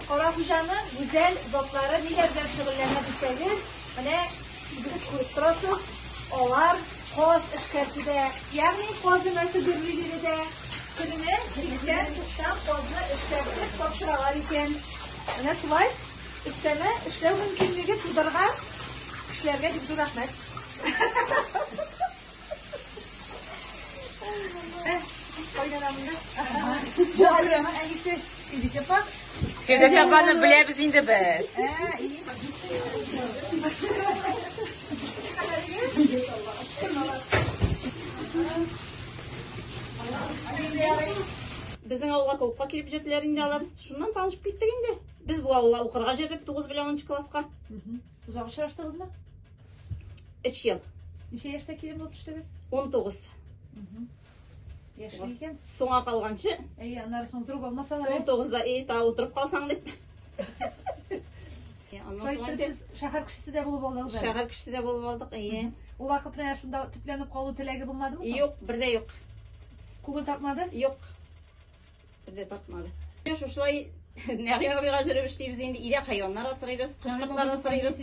Карахуҗаның гүзәл затлары ниләр белән шөгыльләнә дисәгез, менә үзегез күреп торасыз, алар каз эшкәртүдә, ягъни каз өмәсе гөрли биредә. Көненә 80-90 казны эшкәртеп тапшыралар икән. Менә шулай өстәмә эшләү мөмкинлеге тудырган кешеләргә бик зур рәхмәт. Кайнана монда. Бу Алиянең әнисе Фирдүс апа. Фирдәс апаны беләбез инде без. Ә, и. Безнең авылга клубка килеп йөрделәр инде алар. Шуннан танышып киттек инде. Без бу авылга укырга йөрдек 9 белән 10 класска. Озак очраштыгызмы? 3 ел. Ничә яшьтә килен булып төштегез? 19. Яшьли икән. Соңа калганчы Әйе, аннары соң утырып алмасалар. 19-да и та утырып калсаң дип. Аннан Шулай соң итеп инде сез шәһәр кешесе дә булып алдыгыз әле. шәһәр кешесе дә булып алдык, әйе. Ул вакыт менә шунда төпләнеп калу теләге булмадымы соң? Юк, бер дә юк. Күңел тартмады? Юк. Бер дә тартмады. Менә шушылай Нәгыйм абыйга йөреп эшлибез инде. Өйдә хайваннар асрыйбыз, кош-кортлар асрыйбыз.